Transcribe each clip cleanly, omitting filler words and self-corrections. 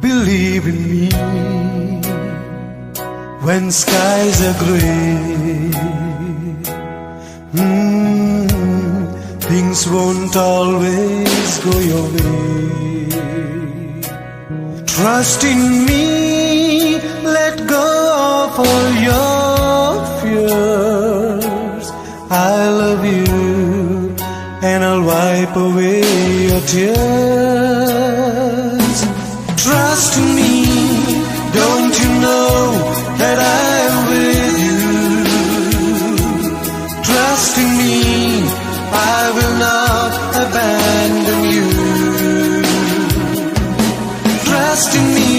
Believe in me when skies are gray. Things won't always go your way. Trust in me, let go of all your fears. I love you and I'll wipe away your tears. Trust me, don't you know that I'm with you? Trust in me, I will not abandon you. Trust in me,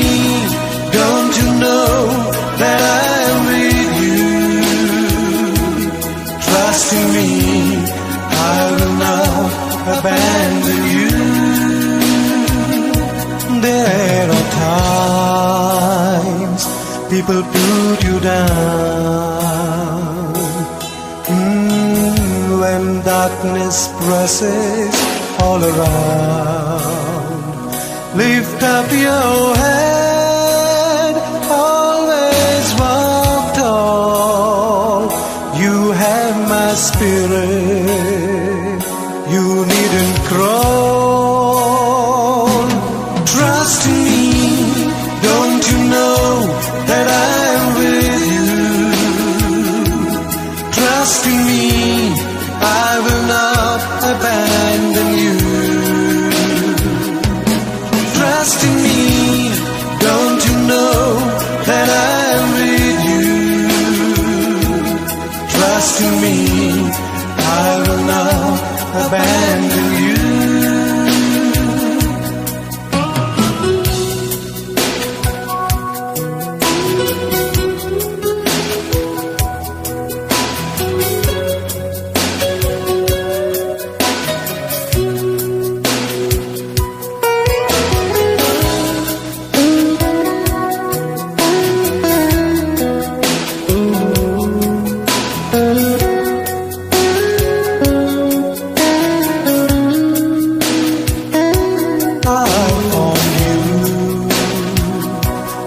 don't you know that I'm with you? Trust in me, I will not abandon you. There are times people put you down, when darkness presses all around. Lift up your head, always walk tall. You have my spirit, you needn't crawl. Trust me, don't you know that I'm with you? Trust in me, I will not abandon you. Trust in me, don't you know that I'm with you? Trust in me, I will not abandon you.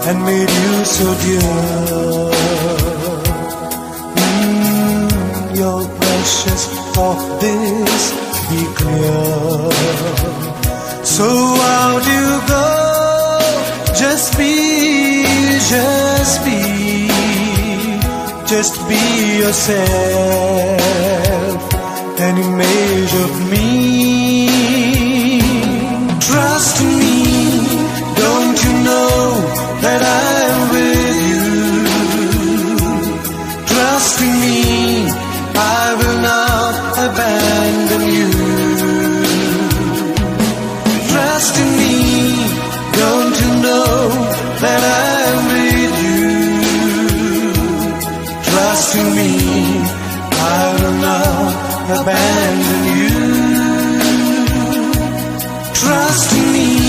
And made you so dear. You're precious, of this be clear. So out you go, just be, just be, just be yourself, an image of me. Trust me, don't you know that I'm with you? Trust in me, I will not abandon you. Trust in me, don't you know that I'm with you? Trust in me, I will not abandon you. Trust in me.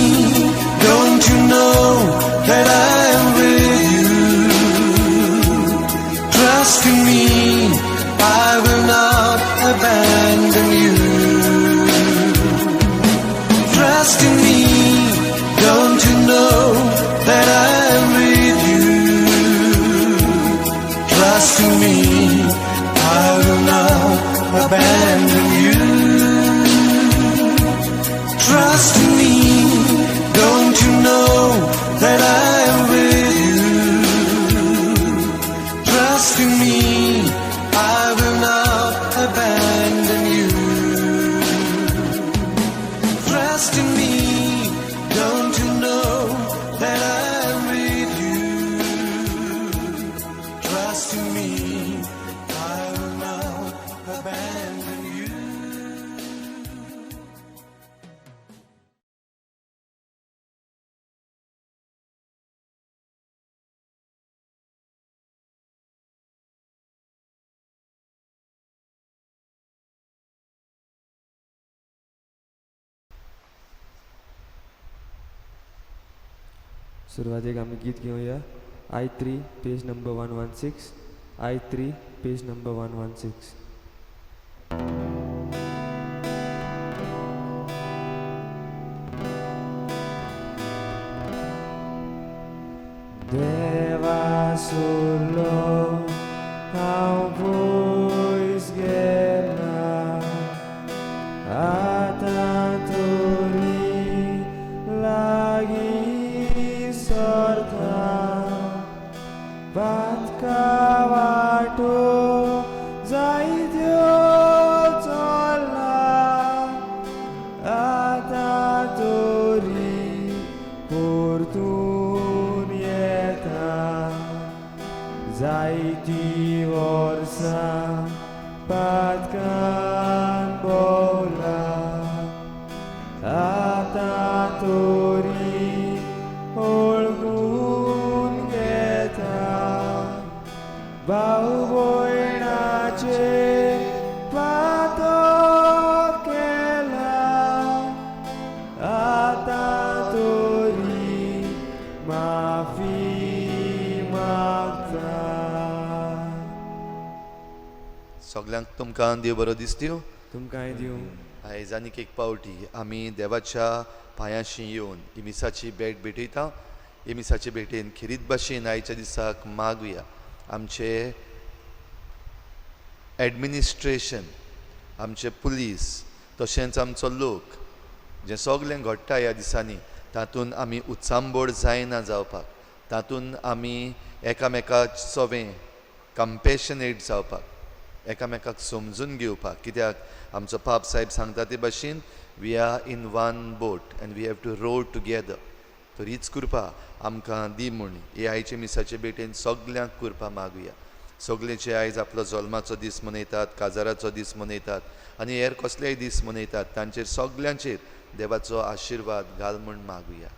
सुरवातेक आमी गीत घेवया. I 3 page number 116. I 3 page number 116. देवा सोडलो हांव पयस गेला, आतां तरी लागीं सरता. पातका वाटो जायत्यो चल्ला, आतां तरी परतून येता. जायतीं वर्सां पातकान भोंवला, आतां तरी वळखून घेता. भाव भयणाचेर पातक केला, आतां तरी माफी मागता. सगल्यांक तुमकां देव बरो दिसत्यो. तुमकांय दिवं. आयज आनीक एक पावटी आमी देवाच्या पांयाशी येवन ही मिसाची भेट भेटयता. ही मिसाचे भेटेन खेरीत भाशेन आयच्या दिसाक मागुया आमचे एडमिनिस्ट्रेशन, आमचे पुलीस, तशेंच आमचो लोक जें सगलें घडटा ह्या दिसांनी तातूंत आमी उचांबळ जायना जावपाक, तातूंत आमी एकामेका सवें कंपेशनेट जावपाक, एकामेकाक समजून घेवपाक. कित्याक आमचो पाप साहेब सांगता ते भाशेन we are in one boat and we have to row together. तर हीच कृपा आमकां दी म्हूण हे आयचे मिसाचे भेटेन सगल्यांक कृपा मागुया. सगळे जे आयज आपलो जल्माचो दीस मनयतात, काजाराचो दीस मनयतात आनी हेर कसलेय दीस मनयतात तांचेर सगल्यांचेर देवाचो आशिर्वाद घाल म्हूण मागुया.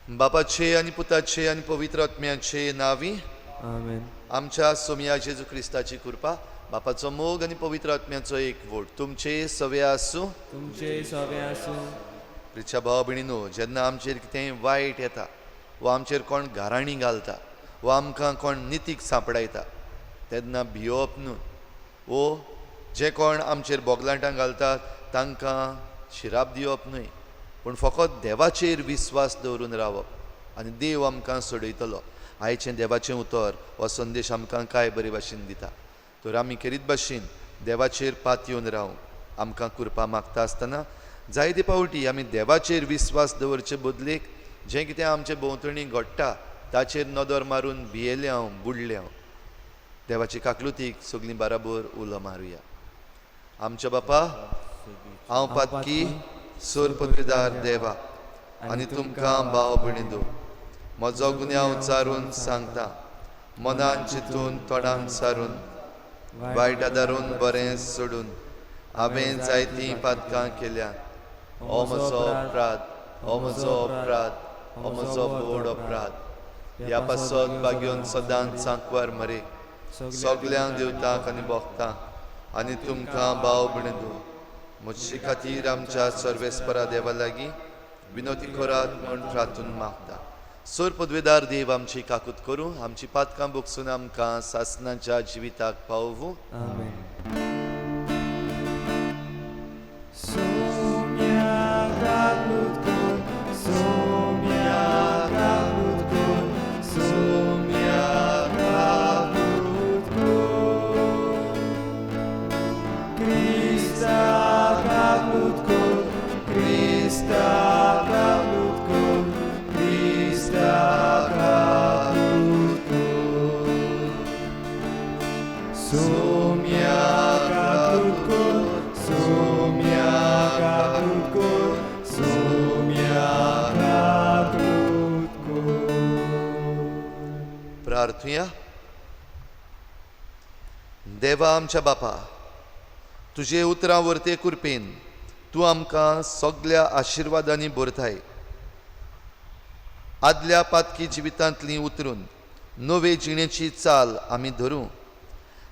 बापाचे आनी पुताचे आनी पवित्र आत्म्याचे नांवी आमेन. आमच्या सोमया जेजू क्रिस्ताची कृपा, बापाचो मोग आनी पवित्र आत्म्याचो एक वोट तुमचे सवे आसूं. तुमचे सवे आसूं. प्रिच्या भाव भयणीनो, जेन्ना आमचेर कितेंय वायट येता वा आमचेर कोण गाराणी घालता वा आमकां कोण नितीक सांपडायता तेन्ना भियोवप न्हू. वो जे कोण आमचेर बोगलांटां घालतात तांकां शिराप दिवप न्हय, पूण फकत देवाचेर विस्वास दवरून रावप आनी देव आमकां सोडयतलो. आयचें देवाचें उतर हो संदेश आमकां कांय बरे भाशेन दिता. तर आमी खेरीत भाशेन देवाचेर पातयेवन रावूं. आमकां कृपा मागता आसतना जायते पावटी आमी देवाचेर विस्वास दवरचे बदलेक जें कितें आमचे भोंवतणी घडटा ताचेर नदर मारून भियेले हांव, बुडले हांव. देवाची काकलुतीक सगळीं बाराबर उलो मारुया. आमच्या बापा, हांव पातकी सोर पदवीदार देवा आनी तुमकां भाव भयणी दो म्हजो गुन्यांव चारून सांगता, मनान चिंतून तोंडान सारून वायट आदारून बरें सोडून हांवें जायतीं पातकां केल्या. हो म्हजो अपराध, हो म्हजो अपराध, हो म्हजो व्हड अपराध. ह्या पासत बागेवन सदांच सांकवार मरे सगल्यांक देवतांक आनी भोगतांक आनी तुमकां भाव भयणी दो म्हजे खातीर आमच्या सर्वेस्परा देवा लागीं विनोती करात म्हूण प्रार्थून मागता. सोर पदवेदार देव आमची काकूत करूं, आमची पातकां बोगसून आमकां सासनाच्या जिविताक पावोवूं. आमेन. सोम्या काकूत कर, सोम्या काकूत कर, सोम्या काकूत कर. क्रिस्ता काकूत कर, क्रिस्ता काकूत कर, क्रिस्ता काकूत कर. सोम्या काकूत कर, सोम्या काकूत कर, सोम्या काकूत कर. प्रार्थुया. देवा आमच्या बापा, तुजे उतरां वरते कृपेन तूं आमकां सगल्या आशिर्वादांनी भरताय. आदल्या पातकी जिवितांतली उतरून नवे जिणेची चाल आमी धरूं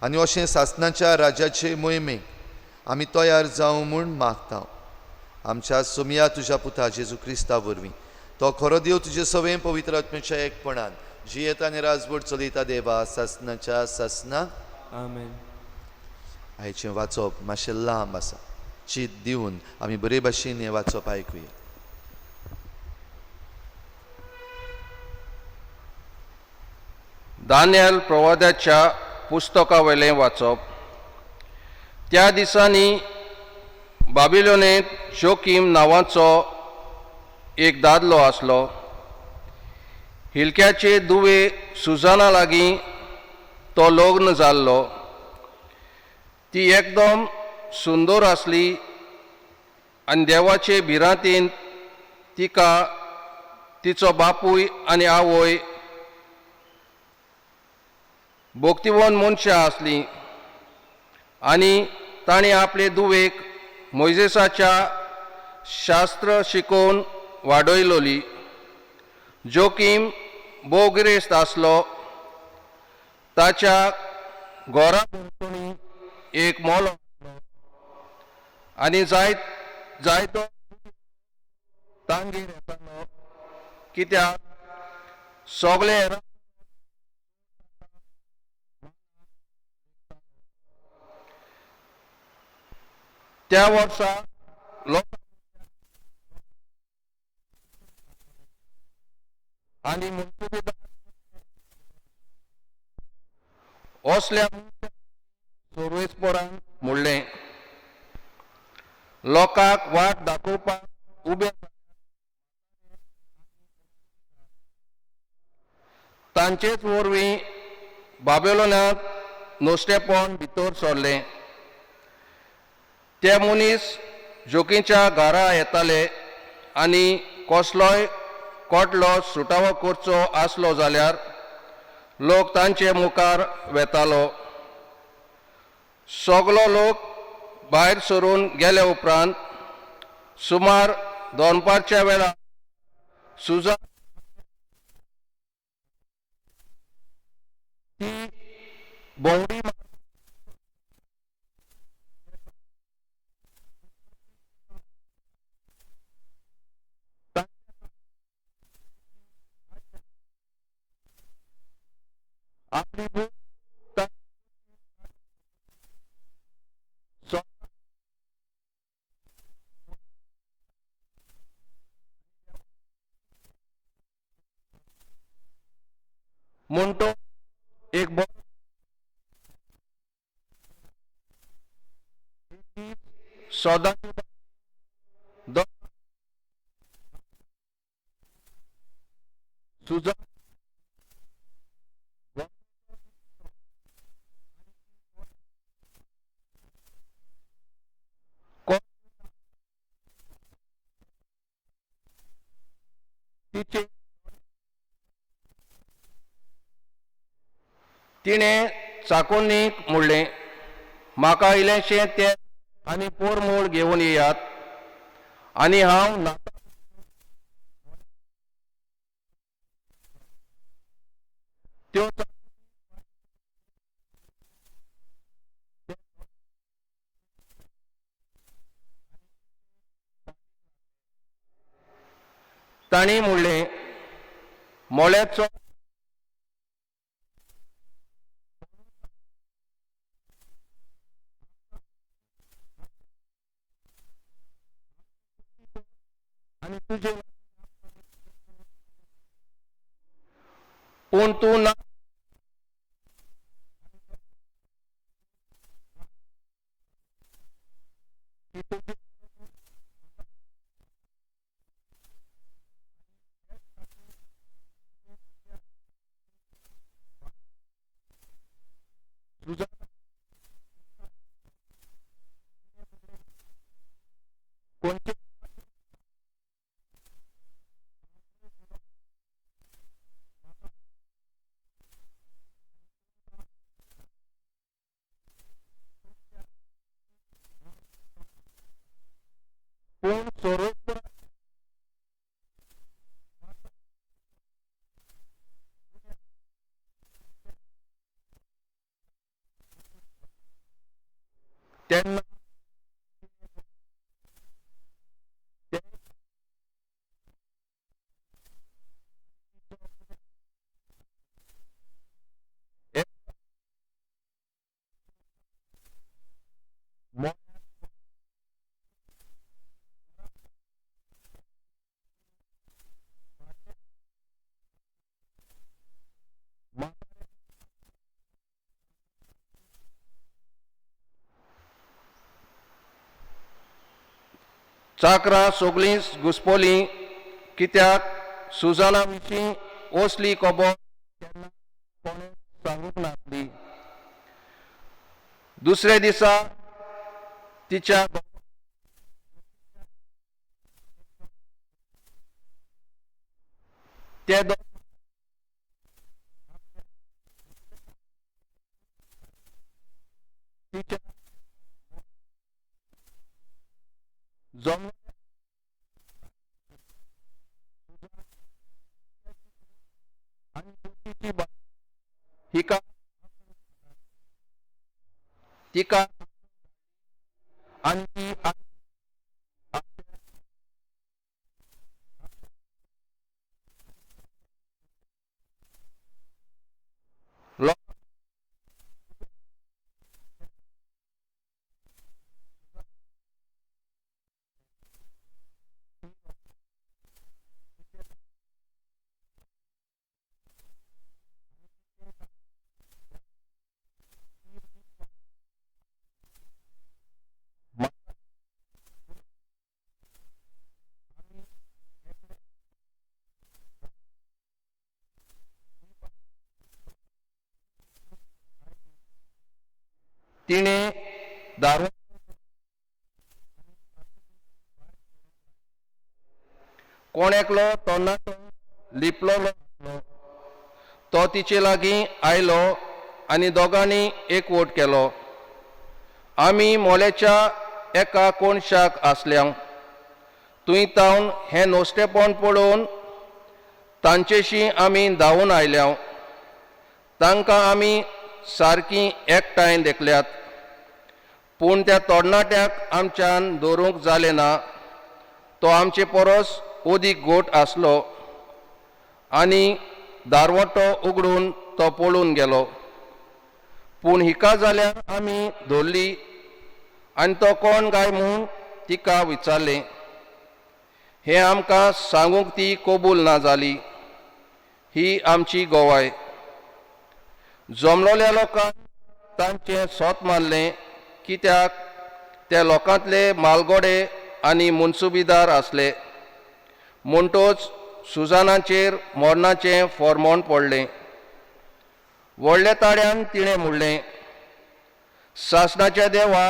आनी अशें सासनाच्या राजाचे मोहिमेक आमी तयार जावं म्हूण मागता. आमच्या सोमया तुज्या पुता जेजू क्रिस्ता वरवीं, तो खरो देव तुजे सवें पवित्र आत्म्याच्या एकपणान जियेता आनी राजवट चलयता देवा सासनाच्या सासना. आमेन. आयचें वाचप मातशें लांब आसा, चीत दिवन आमी बरे भाशेन हें वाचप आयकुया. दानियल प्रवाद्याच्या पुस्तकावयलें वाचप. त्या दिसांनी बाबिलोनेंत जोकीम नांवाचो एक दादलो आसलो. हिलक्याचे दुवे सुजाना लागीं तो लग्न जाल्लो. ती एकदम सुंदर आसली आनी देवाचे भिरांतीन तिका तिचो बापूय आनी आवय भक्तिवन मनशां आसलीं आनी ताणें आपले दुवेक मोयजेसाच्या शास्त्र शिकोवन वाडयलोली. जोकीम भोव गिरेस्त आसलो. ताच्या घरा भोंवतणी एक मोलो आनी जायतो तांगेर येतालो, कित्याक सगळे त्या वर्सा लोक आनी असल्या सर्वेस्परान म्हणलें, लोकांक वाट दाखोवपाक उबे तांचेच वरवीं बाबेलोनांत नुस्तेपण भितर सरलें. ते मनीस जोकीच्या घरा येताले आनी कसलोय कोटलो सुटावो करचो आसलो जाल्यार लोक तांचे मुखार वेतालो. सगलो लोक भायर सरून गेले उपरांत सुमार दनपारच्या वेळार सुजा ती भोंवडी आपली म्हणटो एक सदां सुजा तिणें चाकोन्नीक म्हणलें, म्हाका इल्लेंशें तेल आनी पोरमोळ घेवन येयात आनी हांव न्हातां. त्यो तांणी म्हणलें, मोळ्याचो आनी तुजे पूण तूं ना पूण सोरोप तेन्ना चाकरां सगळीं घुसपोलीं कित्याक सुजाना विशीं असली खबर केन्ना कोणें सांगूंक नासली. दुसऱ्या दिसा तिच्या ते तिच्या जम हिका तिका आनी ती तिणें दारू कोण एकलो तरणाटो लिपलोलो तो तिचे लागीं आयलो आनी दोगांनी एकवट केलो. आमी मोल्याच्या एका कोनशाक आसल्या थंय तावन हें नोस्टेपण पळोवन तांचेशी आमी धांवून आयल्या. तांकां आमी सारकीं एकठांय देखल्यात, पूण त्या तरणाट्याक आमच्यान दवरूंक जालें ना. तो आमचे परस अदीक गोट आसलो आनी दारवटो उगडून तो पळून गेलो. पूण हिका जाल्यार आमी धरली आनी तो कोण काय म्हूण तिका विचारलें. हें आमकां सांगूंक ती कबूल ना जाली. ही आमची गोवाय. जमलोल्या लोकांक तांचें सोत मारलें कित्याक ते लोकांतले मालगोडे आनी मुन्सुबीदार आसले. म्हणटोच सुजानाचेर मरणाचें फॉर्मोण पडलें. व्हडल्या ताळ्यान तिणें म्हणलें, सासणाच्या देवा,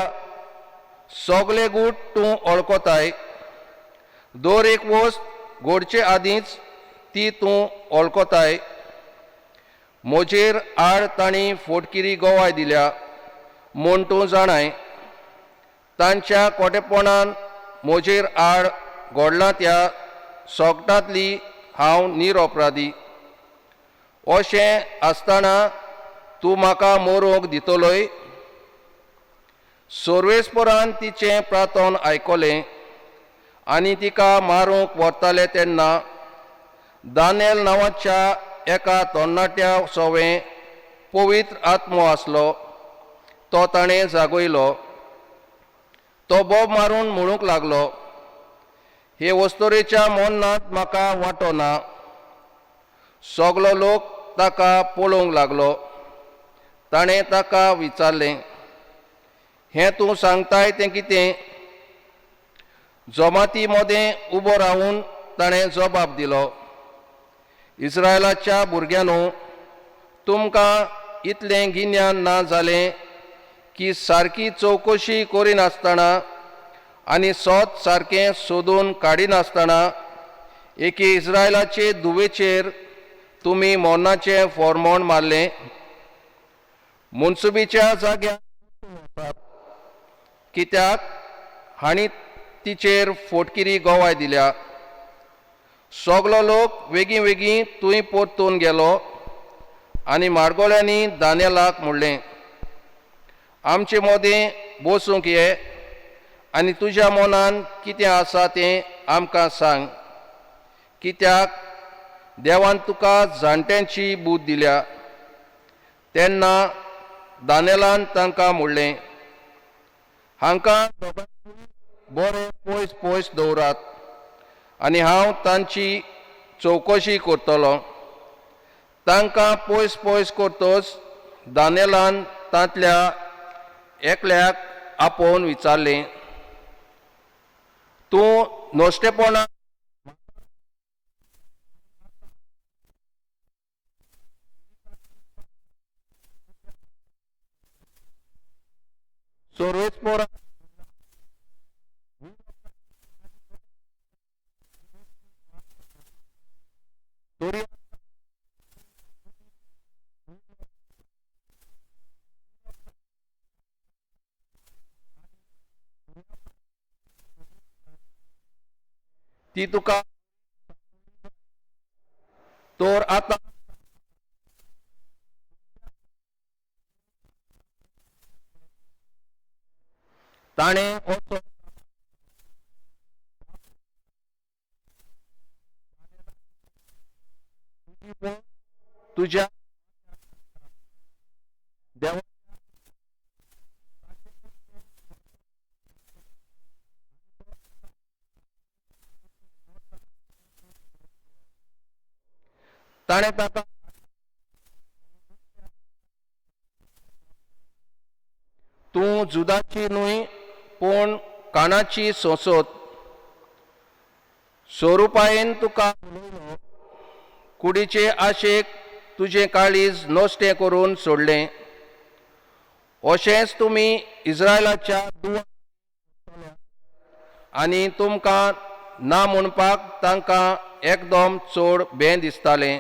सगले गूट तूं वळखताय. दर एक वस्त घडचे आदींच ती तूं वळखताय. म्हजेर आड तांणी फोटकिरी गोवाय दिल्या म्हूण तूं जाणाय. तांच्या कोटेपणान म्हजेर आड घडलां त्या सोगटांतली हांव निरपराधी. अशें आसतना तूं म्हाका मरोंक दितलोय? सर्वेस्परान तिचें प्रार्थन आयकलें आनी तिका मारूंक व्हरताले तेन्ना दानेल नांवाच्या एका तरणाट्या सोवें पवित्र आत्मो आसलो तो ताणें जागयलो. तो बोब मारून म्हणूंक लागलो, हे वस्तुरेच्या मोन्नांत म्हाका वांटो ना. सगलो लोक ताका पळोवंक लागलो. ताणें ताका विचारलें, हें तूं सांगताय तें कितें? जमाती मदें उबो रावून ताणें जबाब दिलो, इस्रायलाच्या भुरग्यांनो, तुमकां इतलें गिन्यान ना जालें की सारकी चवकशी करिनासतना आनी सोद सारकें सोदून काडिनासतना एके इस्रायलाचे धुवेचेर तुमी मरणाचें फॉर्मोण मारलें. मुन्सुबीच्या जाग्यार कित्याक हांणी तिचेर फोटकिरी गोवाय दिल्या. सगलो लोक वेगीं वेगीं थंय परतून गेलो आनी मार्गोळ्यांनी दानेलाक म्हणलें, आमचे मदें बसूंक ये आनी तुज्या मनान कितें आसा तें आमकां सांग, कित्याक देवान तुका जाणट्यांची बूद दिल्या. तेन्ना दानेलान तांकां म्हणलें, हांकां बरें पयस पयस दवरात आनी हांव तांची चवकशी करतलो. तांकां पयस पयस करतच दानेलान तांतल्या एकल्याक आपोवन विचारलें, तूं नोस्टेपणा सोर्वेस्पोरा ती तुका तर आतां ताणें असो तुज्या देवा ताणें ताका तूं जुदाची न्हय पूण कानाची सोंसत स्वरुपायेन तुका उलयलो कुडीचे आशेक तुजें काळीज नश्टें करून सोडलें. अशेंच तुमी इस्रायलाच्या दुवा आनी तुमकां ना म्हणपाक तांकां एकदम चड बें दिसतालें.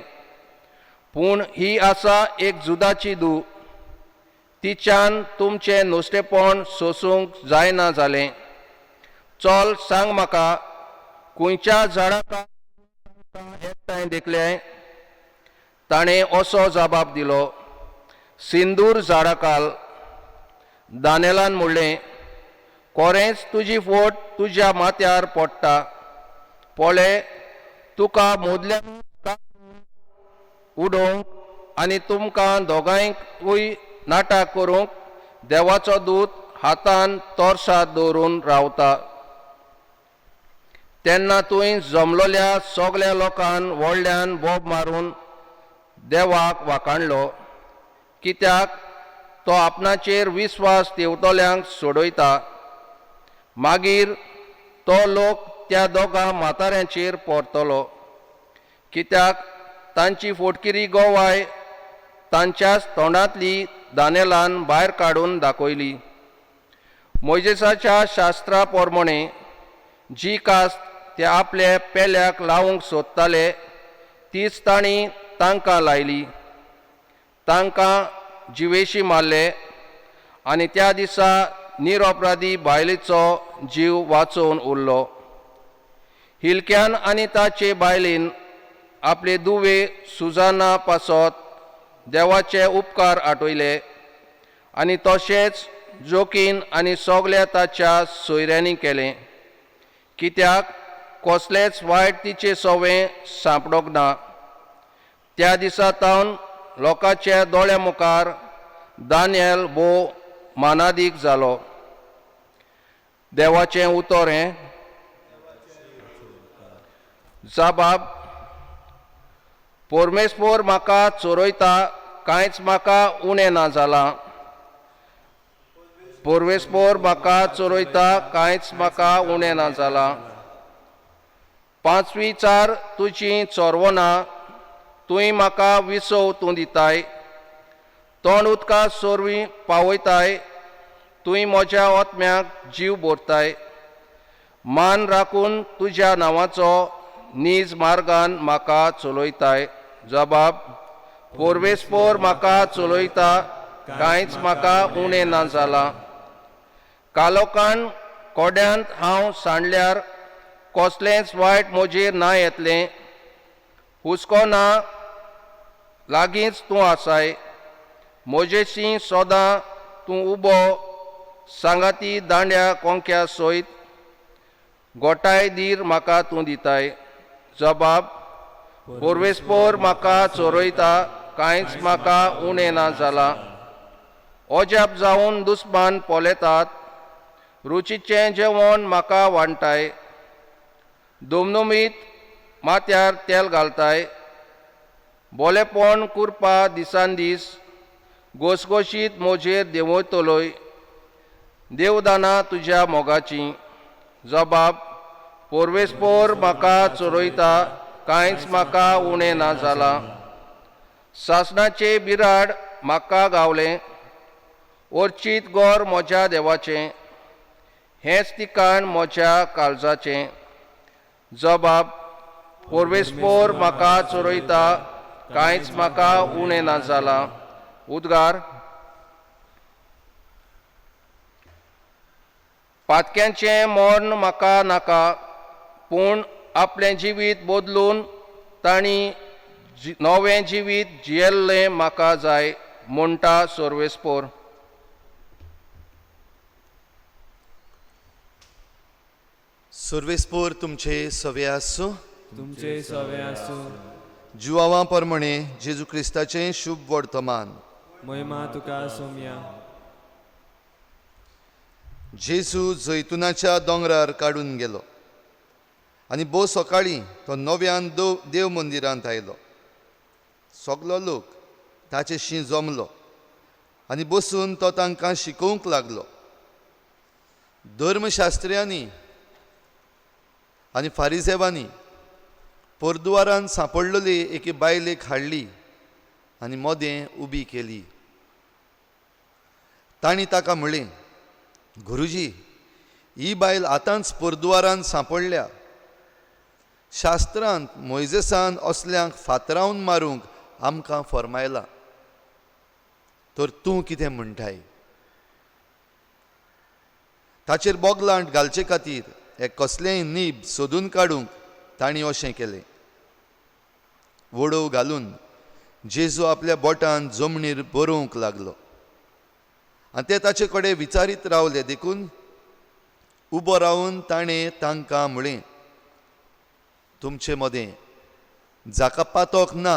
पूण ही आसा एक जुदाची दू, तिच्यान तुमचें नुस्तेपण सोसूंक जायना जालें. चल सांग म्हाका, खंयच्या झाडाक एकठांय देखलें? ताणें असो जबाब दिलो, सिंदूर झाडाकाल. दानेलान म्हणलें, कोरेंच तुजी फोट तुज्या माथ्यार पडटा. पळय, तुका मोदल्या उडोवंक आनी तुमकां दोगांयकूय नाटक करूंक देवाचो दूत हातान तोरसाद दवरून रावता. तेन्ना तुवें जमलोल्या सगल्या लोकान व्हडल्यान बोब मारून देवाक वाखाणलो, कित्याक तो आपणाचेर विस्वास देंवतल्यांक सोडयता. मागीर तो लोक त्या दोगां म्हाताऱ्यांचेर परतलो, कित्याक तांची फोटकिरी गोवाय तांच्याच तोंडांतली दानेलान भायर काडून दाखयली. मोयजेसाच्या शास्त्रा प्रमाणे जी कास्त ते आपल्या पेल्याक लावंक सोदताले तीच तांणी तांकां लायली. तांकां जिवेशी मारले आनी त्या दिसा निरपराधी बायलेचो जीव वाचोवन उरलो. हिलक्यान आनी ताचे बायलेन आपले दुवे सुजाना पासत देवाचे उपकार आठयले आनी तशेंच जोकीन आनी सगल्या ताच्या सोयऱ्यांनी केलें, कित्याक कसलेंच वायट तिचे सवें सांपडोंक ना. त्या दिसा तावन लोकांच्या दोळ्या मुखार दानियल भोव मानादीक जालो. देवाचें उतर हें. जबाब, परमेश्वर म्हाका चोरयता, कांयच म्हाका उणें ना जालां. परमेश्वर म्हाका चोरयता, कांयच म्हाका उणें ना जालां. पांचवी चार तुजी चोरवना, तुवें म्हाका विसव तूं दिताय. तोंड उदका सोरवीं पावयताय, तुवें म्हज्या आत्म्याक जीव भरताय. मान राखून तुज्या नांवाचो नीज मार्गान म्हाका चलयताय. जबाब, परमेश्वर म्हाका चलयता, कांयच म्हाका उणें ना जालां. कालोकान कोड्यांत हांव सांडल्यार कसलेंच वायट म्हजेर ना येतलें. हुस्को ना, लागींच तूं आसाय. म्हजेशी सदां तूं उबो, सांगाती दांड्या कोंक्या सयत गोठाय धीर म्हाका तूं दिताय. जबाब, परमेश्वर म्हाका चोरयता, कांयच म्हाका उणें ना जालां. अजाप जावन दुस्मान पळयतात, रुचीचें जेवण म्हाका वांटाय. दुमदुमीत माथ्यार तेल घालताय. बोलेपण कुरपा दिसान दीस घोसघोशीत म्हजेर देंवयतलोय. देवदाना तुज्या मोगाची. जबाब, पोरवेस्पोर म्हाका चोरयता, कांयच म्हाका उणें ना जालां. सासणाचें बिराड म्हाका गावलें, ओर्चीत गोर म्हज्या देवाचें, हेंच ठिकाण म्हज्या काळजाचें. जबाब पोरवेस्पोर म्हाका चोरयता, कांयच म्हाका उणें ना जालां. उद्गार पातक्यांचें मर्ण म्हाका नाका, पूण आपलें जिवीत बदलून तांणी नवें जिवीत जियेल्लें म्हाका जाय, म्हणटा सोर्वेस्पोर. सुर्वेस्पोर तुमचे सवे आसूं. तुमचे सवे आसूं. जुवांवा प्रमाणे जेजू क्रिस्ताचें शुभ वर्तमान. महिमा तुका सोमया. जेजू जैतुनाच्या दोंगरार काडून गेलो आनी भोव सकाळीं तो नव्यान देव मंदिरांत आयलो. सगलो लोक ताचेशी जमलो आनी बसून तो तांकां शिकोवंक लागलो. धर्मशास्त्र्यांनी आनी फारिजेवांनी पोरदुवारान सांपडलेली एके बायलेक हाडली आनी मदें उबी केली. तांणी ताका म्हणलें, गुरुजी, ही बायल आतांच पोरदुवारान सांपडल्या. शास्त्रांत मोयजेसान असल्यांक फातरावन मारूंक आमकां फर्मायलां, तर तूं कितें म्हणटाय? ताचेर बोगलांट घालचे खातीर एक कसलेंय नीब सोदून काडूंक तांणी अशें केलें. वडोव घालून जेजू आपल्या बोटान जमनीर बरोवंक लागलो आनी ते ताचे कडेन विचारीत रावले. देखून उबो रावन ताणें तांकां म्हळें, तुमचे मदें जाका पातोक ना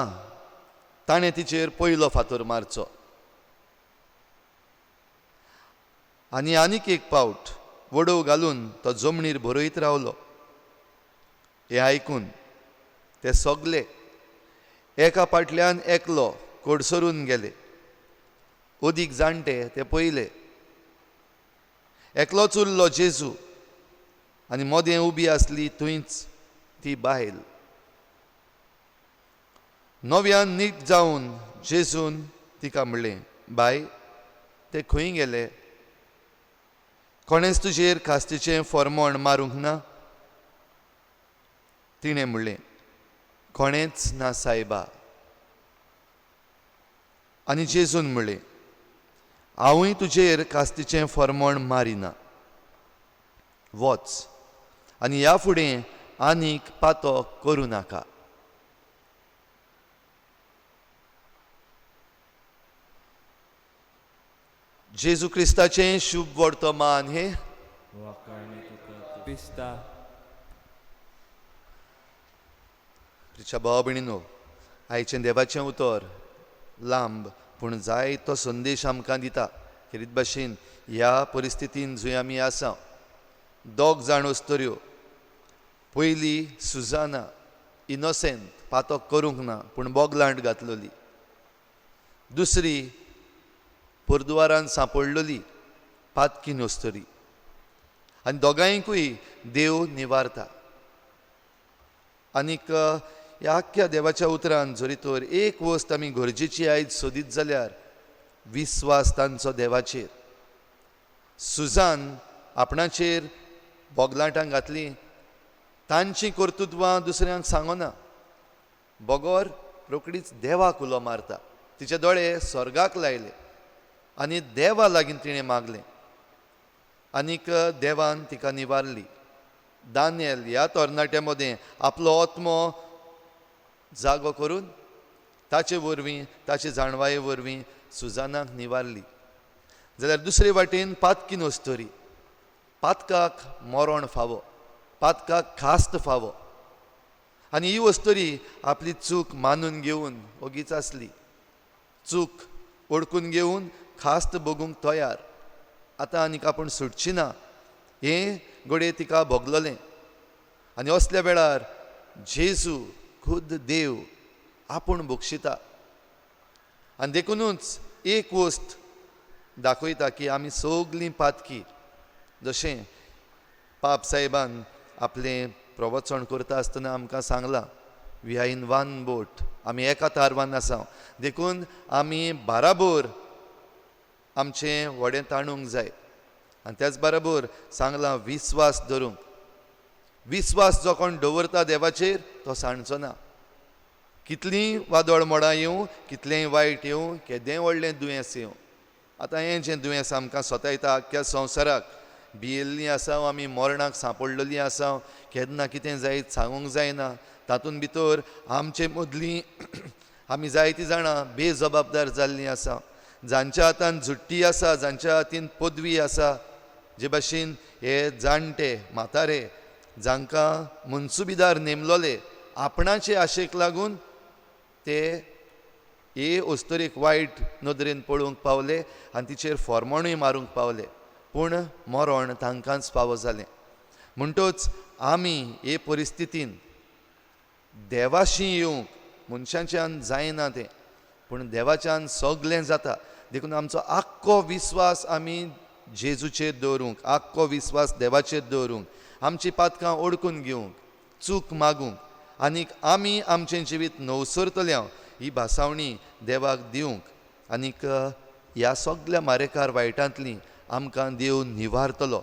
ताणें तिचेर पयलो फातर मारचो. आनी आनीक एक पावट वडोव घालून तो जमनीर बरयत रावलो. हें आयकून ते सगले एका फाटल्यान एकलो कडसरून गेले. अदीक जाणटे ते पयले. एकलोच उरलो जेजू आनी मदें उबी आसली थंयच ती बायल. नव्यान नीट जावन जेजून तिका म्हणलें, बाय, ते खंय गेले? कोणेंच तुजेर खास्तीचें फॉर्मोण मारूंक ना? तिणें म्हणलें, कोणेंच ना सायबा. आनी जेजून म्हणलें, हांवूय तुजेर कास्तीचें फॉर्मोण मारिना. वच आनी ह्या फुडें आनीक पातो करूं नाका. जेजू क्रिस्ताचें शुभ वर्तमान हें. क्रिस्ता. प्रिच्या भाव भयणीनो, आयचें देवाचें उतर लांब पूण जायतो संदेश आमकां दिता. खेरीत भाशेन ह्या परिस्थितीन जंय आमी आसा, दोग जाण अस्तुऱ्यो. पयली सुजाना, इनोसेंट, पातक करूंक ना पूण बोगलांट घातलोली. दुसरी पोरदुवारान सांपडलोली पातकी अस्तुरी. आनी दोगांयकूय देव निवारता. आनीक ह्या आख्ख्या देवाच्या उतरान जरी तर एक वस्त आमी गरजेची आयज सोदीत जाल्यार विस्वास तांचो देवाचेर. सुजान आपणाचेर बोगलाटां घातलीं, तांचीं कर्तृत्वां दुसऱ्यांक सांगना, बगर रोकडीच देवाक उलो मारता. तिचे दोळे स्वर्गाक लायले आनी देवा लागीं तिणें मागलें आनीक देवान तिका निवारली. दानियल ह्या तरणाट्या मदें आपलो आत्मो जागो करून ताचे वरवीं, ताचे जाणवाये वरवीं सुजानाक निवारली. जाल्यार दुसरे वाटेन पातकी अस्तुरी, पातकाक मरण फावो, पातकाक खास्त फावो. आनी ही अस्तुरी आपली चूक मानून घेवन ओगीच आसली. चूक ओडकून घेवन खास्त भोगूंक तयार. आतां आनीक आपूण सुटची ना हें घडये तिका भोगलोलें. आनी असल्या वेळार जेजू खुद्द देव आपूण बक्षिता. आनी देखुनूच एक वस्त दाखयता की आमी सगलीं पातकी. जशें पाप साहेबान आपलें प्रवचन करता आसतना आमकां सांगलां, we are in one boat, आमी एका तारवान आसा, देखून आमी बाराबोर आमचें व्हडें ताणूंक जाय. आनी त्याच बराबर सांगलां विस्वास धरूंक. विस्वास जो कोण दवरता देवाचेर तो सांडचो ना. कितलीं वादळ मोडां येवं, कितलेंय वायट येवं, केदेंय व्हडलें दुयेंस येवं, आतां हें जें दुयेंस आमकां सतायता आख्ख्या संवसाराक, भियेल्लीं आसा आमी, मरणाक सांपडलेलीं आसा, केन्ना कितें जायत सांगूंक जायना. तातूंत भितर आमचे मदलीं आमी जायतीं जाणां बेजबाबदार जाल्लीं आसा, जांच्या हातान झुट्टी आसा, जांच्या हातीन पदवी आसा, जे भाशेन हे जाणटे म्हातारे जांकां मनसुबीदार नेमलोले आपणाचे आशेक लागून ते हे अस्तुरेक वायट नदरेन पळोवंक पावले आनी तिचेर फॉर्मणूय मारूंक पावले, पूण मरण तांकांच फावो जालें. म्हणटच आमी हे परिस्थितीन देवाशी येवंक मनशाच्यान जायना तें, पूण देवाच्यान सगलें जाता. देखून आमचो आख्खो विस्वास आमी जेजूचेर दवरूंक, आख्खो विस्वास देवाचेर दवरूंक, आमची पातकां ओडकून घेवंक, चूक मागूंक, आनीक आमी आमचें जिवीत नवसरतल्या ही भासावणी देवाक दिवंक, आनीक ह्या सगल्या मारेकार वायटांतली आमकां देव निवारतलो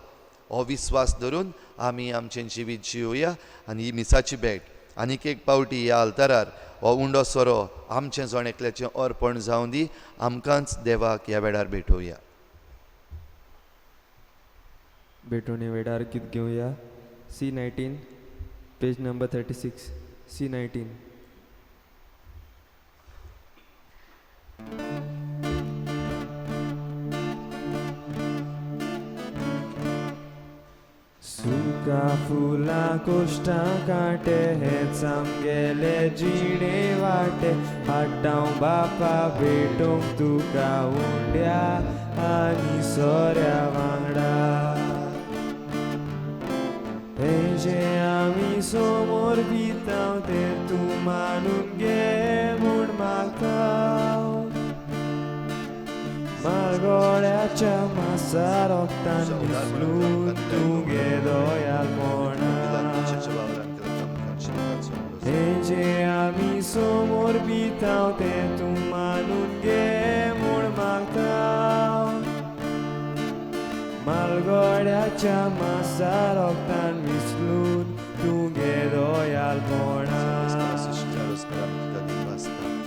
हो विस्वास धरून आमी आमचें जिवीत जिवया. आनी ही मिसाची भेट आनीक एक पावटी ह्या आल्तारार हो उंडो सोरो आमचें जण एकल्याचें अर्पण जावं दी, आमकांच देवाक ह्या वेळार भेटोवया. भेटवणे वेळार गीत घेवया. C 19 page number 36, C 19. सुका फुलां कोश्टां कांटे हेच आमगेले जिणे वाटे, हाडटांव बापा भेटोवंक तुका उंड्या आनी सोऱ्या वांगडा. हें जें आमी समोर दितांव तें तूं मानून घे म्हूण मागता. मालगोळ्याच्या मासा रोगतान मिसळून तुगे दयालपणा, हें जें आमी समोर दितांव तें तूं मानून घे म्हूण मागता. मालगोळ्याच्या मासा रोगतान मिसळून तुगे दयालपणा.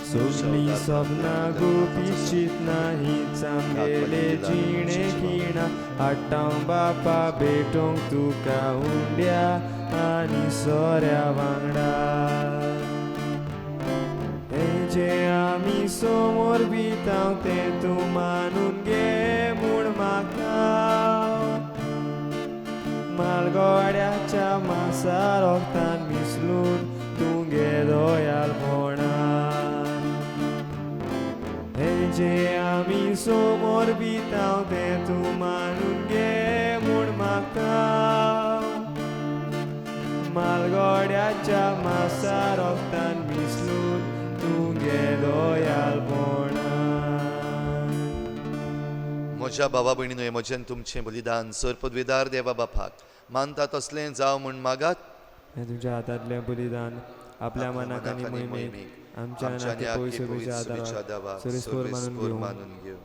सोडली सपनां गुपीत चिंतना हीच आमगेले जिणे खिणा, हाडटांव बापा भेटोवंक तुका उंड्या आनी सोऱ्या वांगडा. हें जें आमी समोर दितांव तें तूं मानून घे म्हूण मागता. मालगोड्याच्या मासा रोगतान मिसळून तुगे दयालपणा, हें जें आमी समोर दितांव तें तूं मानून घे म्हूण मागता. मालगोड्याच्या मासा रोगतान मिसळून तुगे दयालपणा. म्हज्या भावा भयणीनो, हें म्हजें तुमचें बलिदान सर पदवीदार देवा बापाक मानता तसलें जावं म्हूण मागात. हें तुमच्या हातांतलें बलिदान आपल्या मनाक आनी मोहिमेक आमच्या नाते पयस शुभेच्छा देवा सर्वेस्पोर मानून घेवं.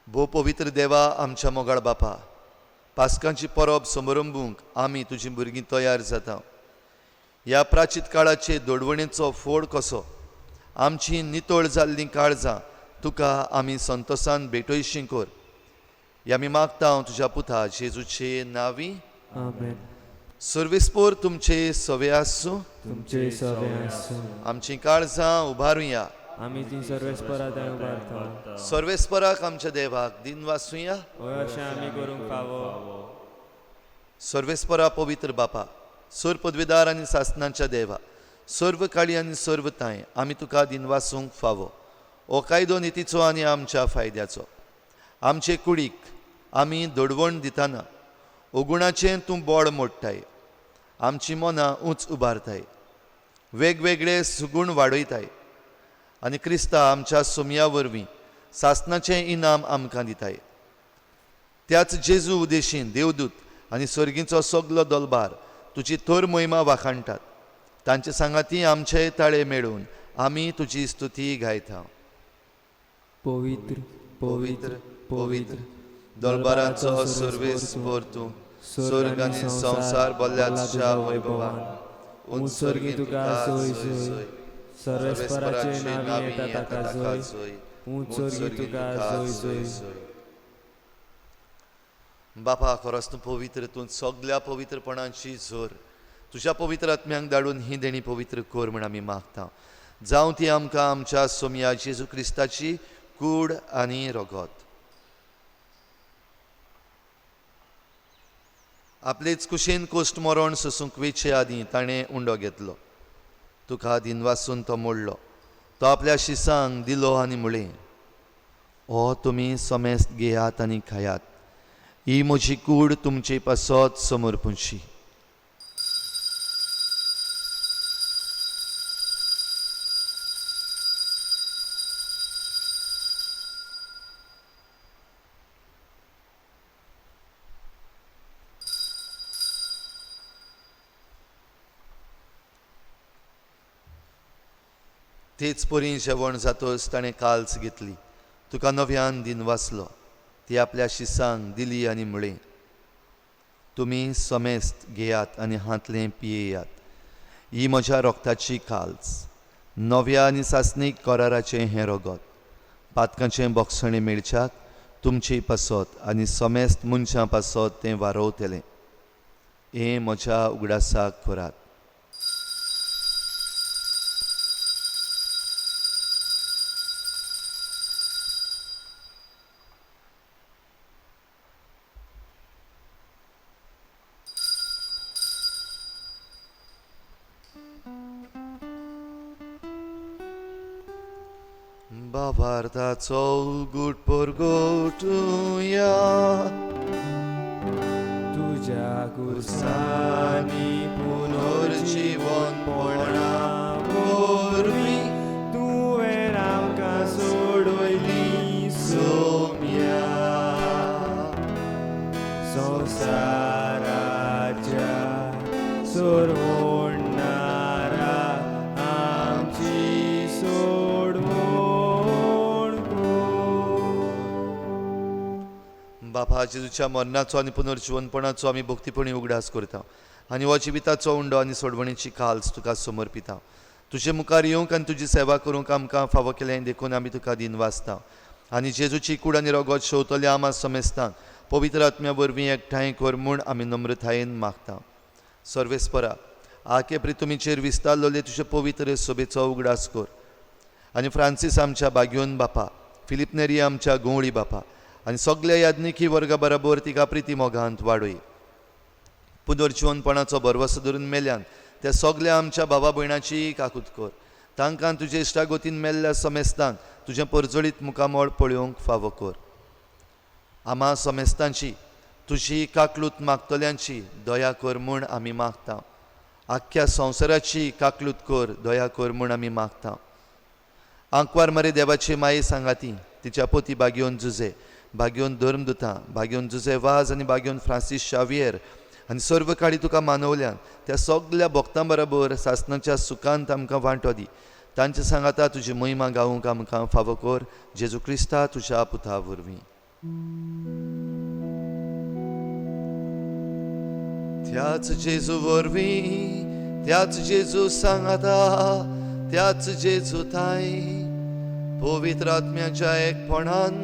भोव पवित्र देवा आमच्या मोगाळ बापा, पास्कांची परब समारंभूंक आमी तुजीं भुरगीं तयार जाता. ह्या प्राचीत काळाचे दोडवणेचो फोड कसो आमची नितळ जाल्लीं काळजां तुका आमी संतोसान भेटयशीं कर. ह्या आमी मागता हांव तुज्या पुता जेजूचे नांवी, आमेन. सर्वेस्पोर तुमचे सवे आसूं, तुमचे सवे आसूं. आमचीं काळजां उबारुया, आमी ती सर्वेस्परा थंय उबारता. सर्वेस्पराक आमच्या देवाक दिन वासुया. हय अशें आमी करूंक फावो. सर्वेस्परा पवित्र बापा, सर्व पदवीदार आनी सासनाच्या देवा, सर्व काळी आनी सर्व तांय आमी तुका दिन वासूंक फावो. हो कायदो नितीचो आनी आमच्या फायद्याचो. आमचे कुडीक आमी दडवण दिताना ओगुणाचें तूं बोळ मोडटाय, आमची मनां उंच उबारताय, वेगवेगळे सुगूण वाडयताय आनी क्रिस्ता आमच्या सोमया वरवीं सासनाचें इनाम आमकां दिताय. त्याच जेजू उदेशीन देवदूत आनी सर्गीचो सगलो दलबार तुजी थोर मोहिमा वाखाणटात. तांचे सांगाती आमचे ताळे मेळून आमी तुजी स्तुती गायता. पवित्र पवित्र पवित्र दरबाराचो सर्वेस तूं, स्वर्ग आनी संवसार भरल्या तुज्या वैभवान. उंच सर्गी तुका सोय सोय, सर्वेस्पराचे नांवी येता ताका जोय, उंच सर्गी तुका जोय जोय. बापा, खरोच तूं पवित्र, तूं सगल्या पवित्रपणाची जोर. तुज्या पवित्र आत्म्यांक धाडून ही देणी पवित्र कर म्हण आमी मागता. जावं ती आमकां आमच्या सोमया जेजू क्रिस्ताची कूड आनी रगत. आपलेच कुशीन कोश्ट मरण सोसूंक वेचे आदीं ताणें उंडो घेतलो. तुका दिनवासून तो मोडलो. तो आपल्या शिसांक दिलो आनी म्हळें, हो तुमी समेस्त घेयात आनी खायात, ही म्हजी कूड तुमचे पासत समर्पूंची. तेच परी जेवण जातच ताणें काल्स घेतली, तुका नव्यान दिनवासलो, ती आपल्या शिसांक दिली आनी म्हळें, तुमी समेस्त घेयात आनी हांतलें पियेयात, ही म्हज्या रोगताची काल्स, नव्या आनी सासणीक कराराचें हें रगत, पातकांचें बोगसणें मेळच्याक तुमचे पासत आनी समेस्त मनशां पासत तें वारोवतलें. हें म्हज्या उगडासाक करात. बाबार्थाचो गुट परगटुया, तुज्या कुर्सांनी पुनर्जीवनपणा वरवीं तुवें आमकां सोडयली सोम्या. संवसाराच्या सोडवणारा आमची सोडवण कर. बापा, जेजूच्या मरणाचो आनी पुनर्जीवनपणाचो आमी भक्तीपणी उगडास करता आनी हो जिविताचो उंडो आनी सोडवणीची काल्स तुका समर्पिता. तुजे मुखार येवंक आनी तुजी सेवा करूंक आमकां फावो केलें देखून आमी तुका दिनवासता. आनी जेजूची कूड आनी रगत शेवतल्या आमा समेस्तांक पवित्र आत्म्या वरवीं एकठांय कर म्हूण आमी नम्रतायेन मागता. सर्वेस्परा, आके प्रितुमीचेर विस्तारलेले तुजे पवित्र सभेचो उगडास कर आनी फ्रांसीस आमच्या बाग्योन बापा, फिलीप नेरी आमच्या गवळी बापा आनी सगल्या याज्ञिकी वर्गा बराबर तिका प्रिती मोगांत वाडय. पुनर्जीवनपणाचो भरवसो धरून मेल्यान त्या सगल्या आमच्या भावा भयणाची काकूत कर. तांकां तुजे इश्टागोतीन मेल्ल्या समेस्तांक तुजें परजळीत मुखामळ पळोवंक फावो कर. आमा समेस्तांची तुजी काकलूत मागतल्यांची दया कर म्हूण आमी मागता. आख्ख्या संवसाराची काकलूत कर, दया कर म्हूण आमी मागता. आंकवार मरे देवाची माये सांगाती तिच्या पोती बागयोन जुजे, बागयोन धर्मदुतां, बागयोन जुजे वाज आनी बागयोन फ्रांसीस शावियर आनी सर्व काळी तुका मानवल्यान त्या सगल्या भक्तां बराबर सासणाच्या सुखांत आमकां वांटो दी. तांचे सांगाता तुजी महिमा गावूंक आमकां फावो कर, जेजू क्रिस्ता तुज्या पुता वरवीं. त्याच जेजू वरवीं, त्याच जेजू सांगाता, त्याच जेजू थांय पवित्र आत्म्याच्या एकपणान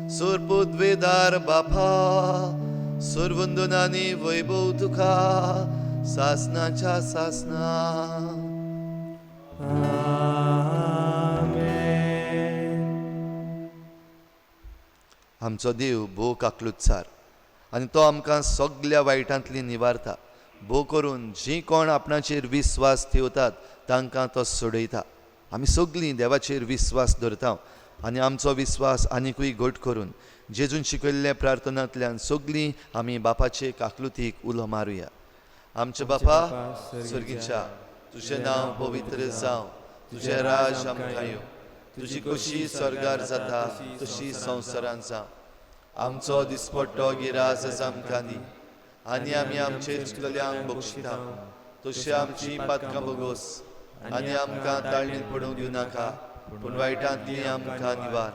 सुरपुद्वेदार बापा, सुरवंदनानी वैभव तुका सासनाच्या सासना. आमेन. आमचो देव भोव काकलुतसार आनी तो आमकां सगल्या वायटांतली निवारता. भोव करून जीं कोण आपणाचेर विस्वास ठेवतात तांकां तो सोडयता. आमी सगलीं देवाचेर विस्वास धरता आनी आमचो विस्वास आनिकूय घट करून जेजून शिकयल्ल्या प्रार्थनांतल्यान सगलीं आमी बापाचे काकलुतीक उलो मारुया. आमचे बापा सर्गीच्या, तुजें नांव पवित्र जावं, तुजें राज आमकां येवं, तुजी कशी स्वर्गार जाता तशी संवसारांत जावं. आमचो दिसपट्टो गिरास आमकां दी आनी आमी आमचे चुकल्यांक बक्षिता तशी आमची पातकां भोगोस आनी आमकां ताळणीत पडूंक दिवं नाका पूण वायटांतली आमकां निवार.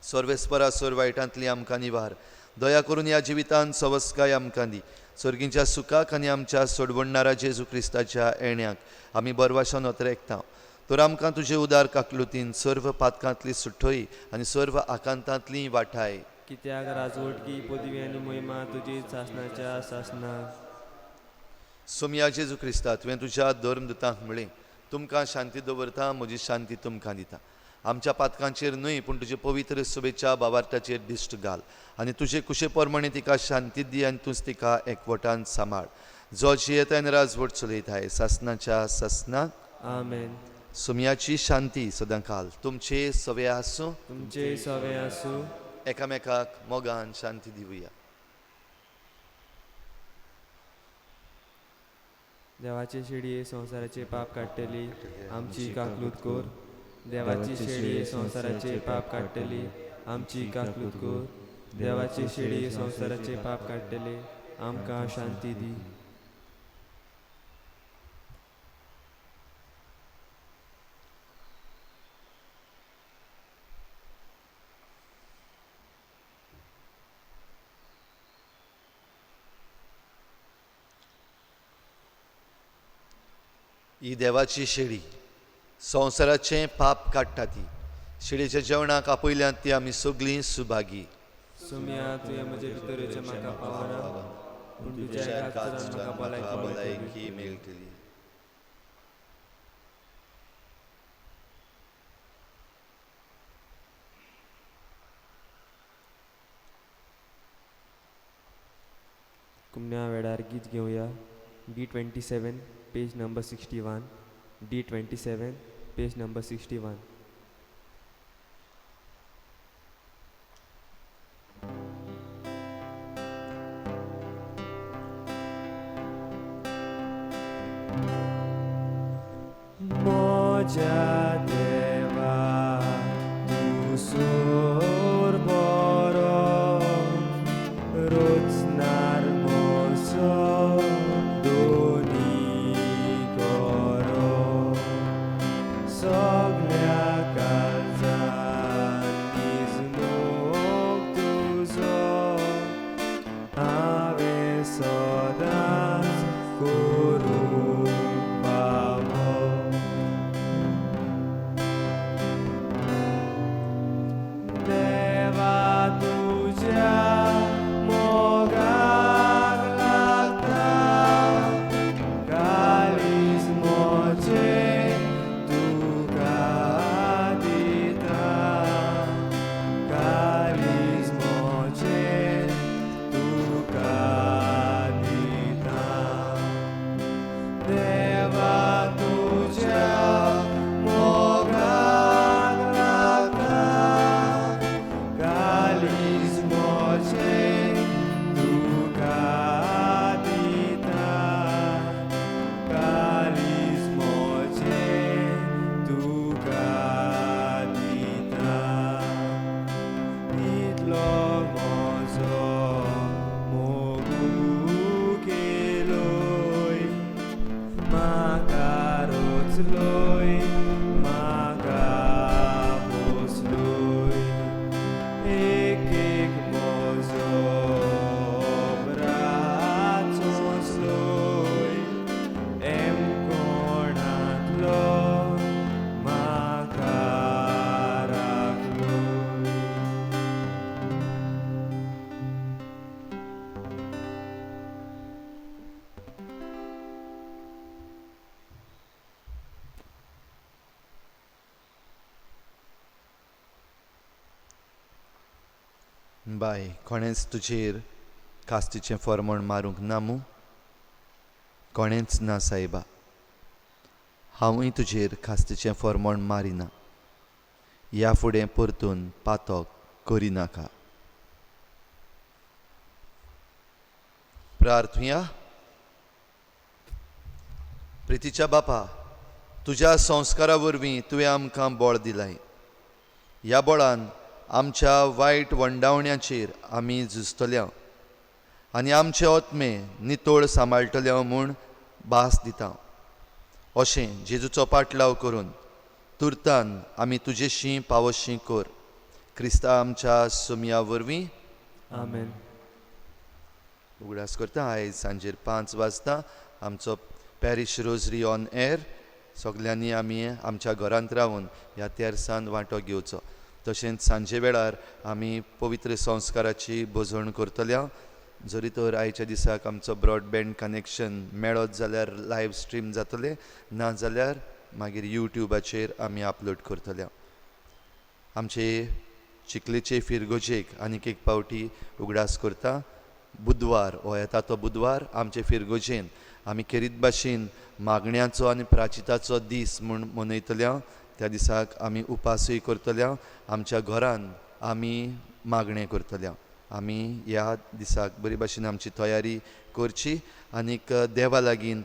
सर्वेस्परा सोर वायटांतली आमकां निवार. दया करून ह्या जिवितांत सवस्काय आमकां दी. सर्गींच्या सुखाक आनी आमच्या सोडवणणारा जेजू क्रिस्ताच्या येण्याक आमी बरवाशान अत्रेकता. तर आमकां तुजे उदार काकलुतीन सर्व पातकांतली सुठय आनी सर्व आकांतांतली वाठाय. कित्याक राजवटकी पदवी आनी मोहिमा तुजी सासणाच्या सासणाक. सोमया जेजू क्रिस्ता, तुवें तुज्या धर्मदूतांक म्हळें, तुमकां शांती दवरता, म्हजी शांती तुमकां दिता. आमच्या पातकांचेर न्हय पूण तुजे पवित्र शुभेच्छा बाबार्थाचेर दिश्ट घाल आनी तुजे कुशे प्रमाणे तिका शांती दी आनी तूंच तिका एकवटान सांबाळ, जो जियेता आनी राजवट चलयताय सासणाच्या सासणाक. आमेन. सोमयाची शांती सदांकाल तुमचे सवे आसूं. तुमचे सवे आसूं. एकामेकाक मोगान शांती दिवया. देवाचे शेडये संवसाराचे पाप काडटली आमची काकलूत कोर. देवाची शेडये संवसाराचे पाप काडटली आमची काकलूत कोर. देवाची शेडये संवसाराचे पाप काडटले आमकां शांती दी. ही देवाची शेळी संवसाराचें पाप काडटा ती. शेळीच्या जेवणाक आपयल्यात ती आमी सगळीं सुभागी. सोमया तुवें म्हजे भितर येवचें म्हाका पावना पूण तुज्या एकाच म्हाका भलायकी मेळटली. कुमण्या वेळार गीत घेवया. D27 page number 61. D27 page number 61. म्हज्या देवा तूं सोर बरो रोचणार म्हजो दोनी करो सगल्या काळजान निजमोग तुजो हांवें सदांच करूंक फावो. देवा तुज्या मोगाक लागता काळीज म्हजें तुका दिता. काळीज म्हजें तुका दिता. देवा तुज्या मोगाक लागता काळीज म्हजें तुका दिता. काळीज म्हजें तुका दिता. इतलो म्हजो मोगू केलोय म्हाका रोचलोय म्हाका पोसलोय. एक एक म्हजो अपराध सोंसलोय एम कोणांतलो म्हाका राखलोय. बाय, कोणेंच तुजेर कास्तीचें फॉर्मण मारूंक ना मू? कोणेंच ना सायबा. हांवूय तुजेर कास्तीचें फॉर्मण मारिना. ह्या फुडें परतून पातक करिनाका. प्रार्थुया. प्रितीच्या बापा, तुज्या संस्कारा वरवीं तुवें आमकां बळ दिलाय. ह्या बळान आमच्या वायट वंडावण्याचेर आमी झुजतल्या आनी आमचे आत्मे नितळ सांबाळटले म्हूण भास दिता. अशें जेजूचो पाटलाव करून तुर्तान आमी तुजेशी पावशी कर. क्रिस्ता आमच्या सुमया वरवीं. आमेन. उगडास करता आयज सांजेर 5 वाजता आमचो पॅरिश रोजरी ऑन एअर. सगल्यांनी आमी आमच्या घरांत रावन ह्या तेरसान वांटो घेवचो. तशेंच सांजे वेळार आमी पवित्र संस्काराची भोजवण करतल्या. जरी तर आयच्या दिसाक आमचो ब्रॉडबँड कनेक्शन मेळत जाल्यार लायव्ह स्ट्रीम जातलें, ना जाल्यार मागीर यूट्यूबाचेर आमी अपलोड करतल्या. आमचे चिखलेचे फिरगोजेक आनीक एक पावटी उगडास करता. बुधवार हो येता तो बुधवार आमचे फिरगोजेन आमी खेरीत भाशेन मागण्याचो आनी प्राचिताचो दीस म्हूण मनयतल्या. त्या दिसाक आमी उपासूय करतल्या. आमच्या घरान आमी मागणें करतल्या. आमी ह्या दिसाक बरी भाशेन आमची तयारी करची आनीक देवा लागीं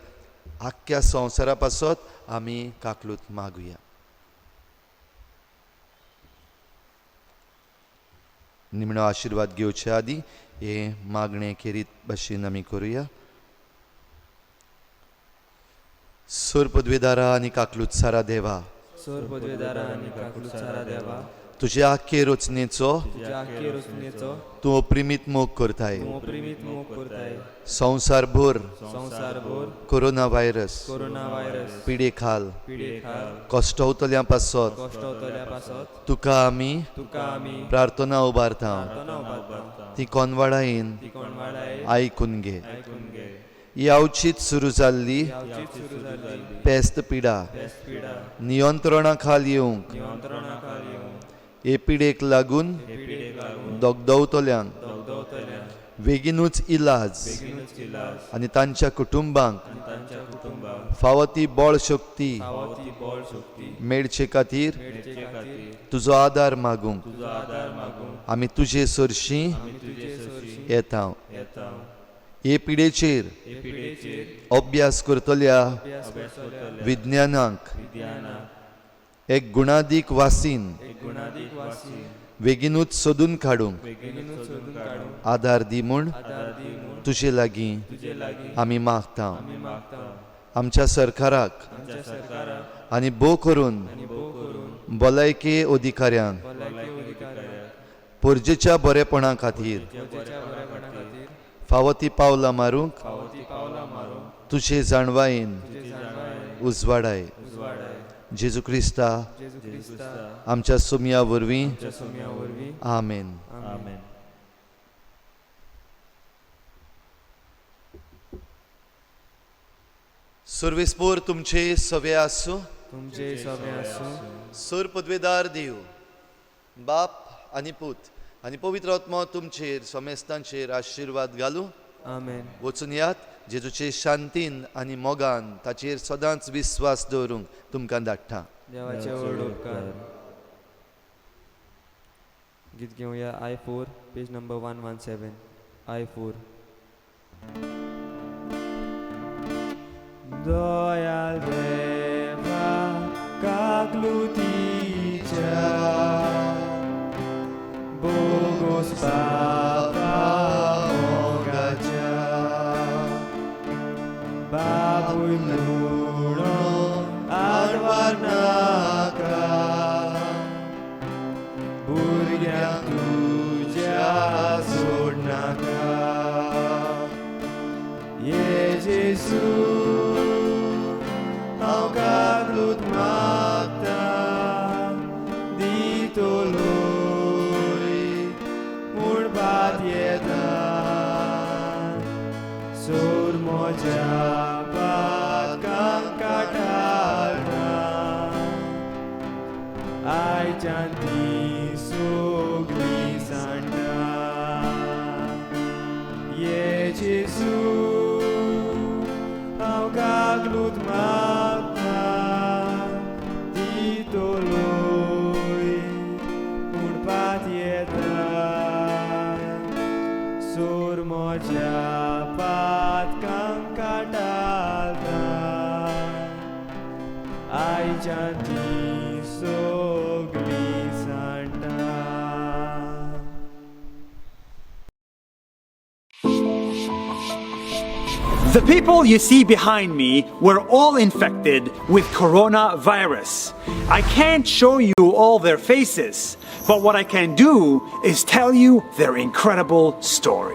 आख्ख्या संवसारा पासत आमी काकलूत मागुया. निमणो आशिर्वाद घेवचे आदी हे मागणें खेरीत भाशेन आमी करुया. सोर पदवेदारा आनी काकलूत सारा देवा, सोर पदवेदारा आनी काकलूत सारा देवा, तुज्या आख्खे रचनेचो तूं अप्रिमीत मोग करताय. संवसारभर कोरोना व्हायरस पिडे खाल कश्टवतल्या पासत तुका आमी प्रार्थना उबारता. ती कोनवाडायेन आयकून घे. यावचीच सुरू जाल्ली पेस्त पिडा नियंत्रणा खाल येवंक हे पिडेक लागून दगदवतल्यांक बेगीनूच इलाज आनी तांच्या कुटुंबांक फावो ती बळ शक्ती मेळचे खातीर तुजो आदार मागूंक आमी तुजे सरशीं येता. हे पिडेचेर अभ्यास करतल्या विज्ञानाक एक गुणादीक वासीन बेगीनूच सोदून काडूंक आदार दी म्हूण तुजे लागीं आमी मागता. आमच्या सरकाराक आनी भोव करून भलायके अधिकाऱ्यांक परजेच्या बरेपणा खातीर फावो ती पावलां मारूंक तुजे जाणवायेन उजवाडाय. जेजू क्रिस्ता आमच्या सुमया वरवीं. आमेन. सर्वेस्पोर तुमचे सवे आसूं. तुमचे सवे आसूं. सोर पदवेदार देव बाप आनी पूत आनी पवित्र आत्मो तुमचेर समेस्तांचेर आशिर्वाद घालूं. आमेन. वचून यात जेजूचे शांतीन आनी मोगान ताचेर सदांच विस्वास दवरूंक तुमकां धाडटा. देवाचे व्हड उपकार. गीत घेवया I4 page number 117. I4. दयाळ देवा काकलुतीच्या बोगोस बापा मोगाच्या बापूय म्हणून आडवार नाका भुरग्यांक तुज्या सोडनाका. ये जेजू हांव काकलूत मागता दितलोय म्हूण भात येता सोर म्हज्या पातकांक काटाळटा आयच्यान ती सगळी सांडटा. ये जेजू हांव काकलूत मागता दितलोय पूण पात येता सोर म्हज्या पातकांक काटाळटा आयच्यान ती सगळी सांडटा. The people you see behind me were all infected with coronavirus. I can't show you all their faces, but what I can do is tell you their incredible story.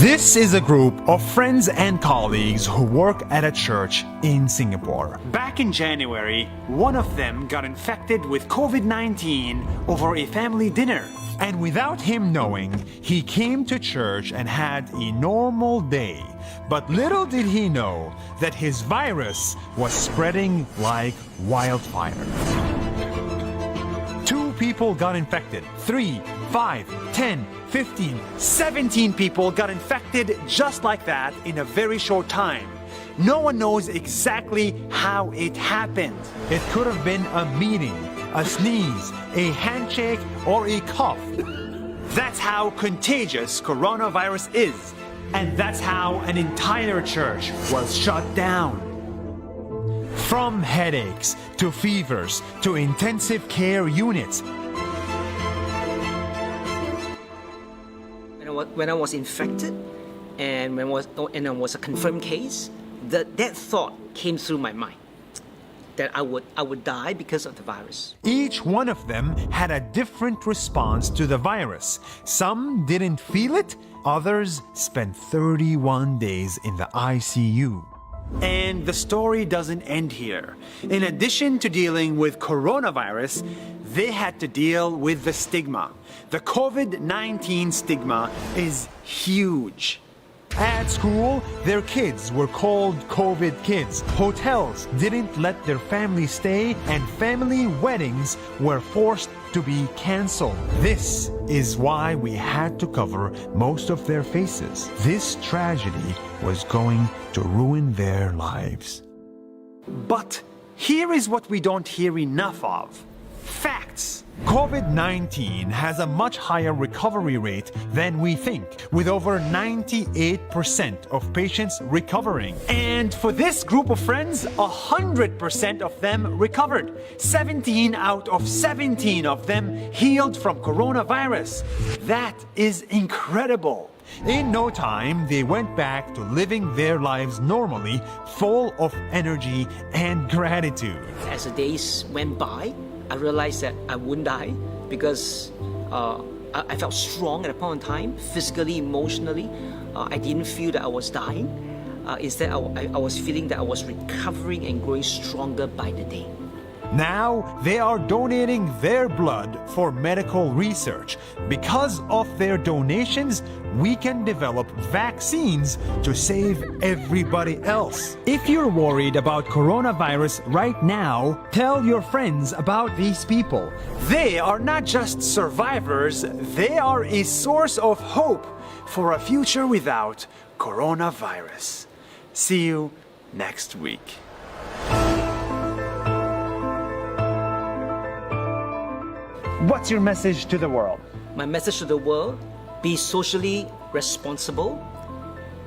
This is a group of friends and colleagues who work at a church in Singapore. Back in January, one of them got infected with COVID-19 over a family dinner. And without him knowing, he came to church and had a normal day. But little did he know that his virus was spreading like wildfire. 2 people got infected. 3, 5, 10, 15, 17 people got infected just like that in a very short time. No one knows exactly how it happened. It could have been a meeting, a sneeze, a handshake, or a cough. That's how contagious coronavirus is. And that's how an entire church was shut down. From headaches to fevers to intensive care units. When I was infected and when I was a confirmed case, that thought came through my mind that I would die because of the virus. Each one of them had a different response to the virus. Some didn't feel it, others spent 31 days in the ICU. And the story doesn't end here. In addition to dealing with coronavirus, they had to deal with the stigma. The COVID-19 stigma is huge. At school, their kids were called COVID kids. Hotels didn't let their families stay, and family weddings were forced to be canceled. This is why we had to cover most of their faces. This tragedy was going to ruin their lives. But here is what we don't hear enough of. Facts. COVID-19 has a much higher recovery rate than we think, with over 98% of patients recovering. And for this group of friends, 100% of them recovered. 17 out of 17 of them healed from coronavirus. That is incredible. In no time, they went back to living their lives normally, full of energy and gratitude. As the days went by, I realized that I wouldn't die because I felt strong at a point in time, physically, emotionally. I didn't feel that I was dying. Instead, I was feeling that I was recovering and growing stronger by the day. Now they are donating their blood for medical research. Because of their donations, we can develop vaccines to save everybody else. If you're worried about coronavirus right now, tell your friends about these people. They are not just survivors, they are a source of hope for a future without coronavirus. See you next week. What's your message to the world? My message to the world, be socially responsible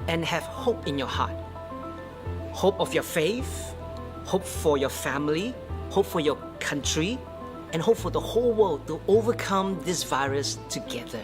and have hope in your heart. Hope of your faith, hope for your family, hope for your country, and hope for the whole world to overcome this virus together.